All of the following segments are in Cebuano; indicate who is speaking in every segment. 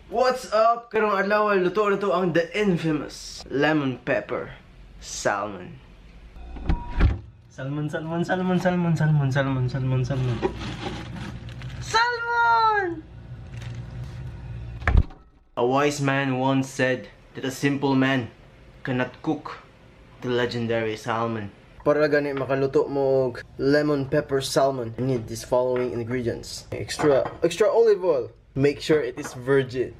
Speaker 1: What's up? Karong adlaw, luto na to ang the infamous lemon pepper salmon. Salmon, salmon, salmon, salmon, salmon, salmon, salmon, salmon. Salmon! A wise man once said that a simple man cannot cook the legendary salmon. Para gani makaluto mo og lemon pepper salmon, you need these following ingredients. Extra extra olive oil. Make sure it is virgin.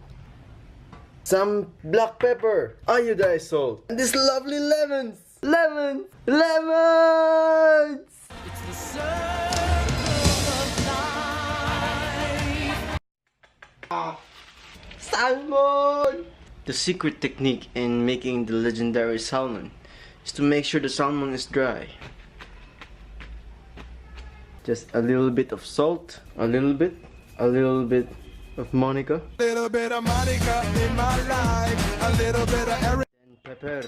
Speaker 1: Some black pepper, iodized salt, and these lovely lemons. Lemons! Lemons!
Speaker 2: It's the circle of life.
Speaker 1: Salmon! The secret technique in making the legendary salmon is to make sure the salmon is dry. Just a little bit of salt, a little bit of Monica,
Speaker 3: Little bit of Monica in my life, a little bit of Eric.
Speaker 1: And pepper.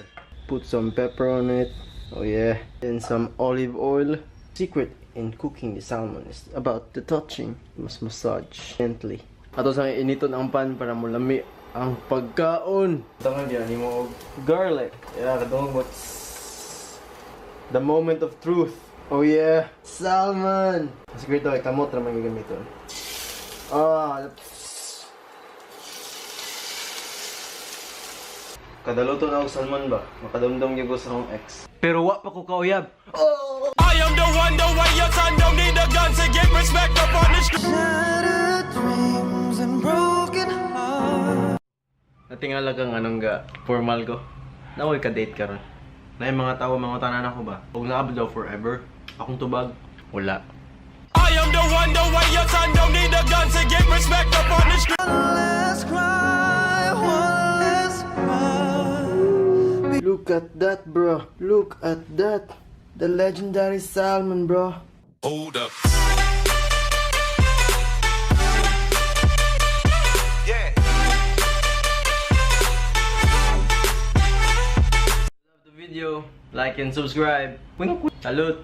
Speaker 1: Put some pepper on it. Oh yeah. Then some olive oil. Secret in cooking the salmon is about the touching. You must massage gently. Ato sa initon ang pan para mulami ang pagkaon. Tangan diyan nimo og garlic. Yeah, kadungog mo. Tss. The moment of truth. Oh yeah, salmon. Ang secreto ay kamot ra man gagamiton. Ah, kada luto na og salmon ba, makadumdum gyud ko sa akong ex. Pero wa pa ko kauyab. Oh!
Speaker 3: I am the one, the way your son don't need a gun to get respect up on the street.
Speaker 2: Dreams and broken hearts.
Speaker 1: Natingala kang anong ga formal ko. Nakoy ka date karon. Na mga tao mga tanan ako ba? Ug naabot daw forever. Akong tubag wala.
Speaker 3: I am the one, the way your son don't need a gun to get respect up on the street.
Speaker 2: Last cry, one last cry.
Speaker 1: Look at that, bro. Look at that. The legendary salmon, bro.
Speaker 3: Hold up.
Speaker 1: Love the video. Like and subscribe. Wink. Salute.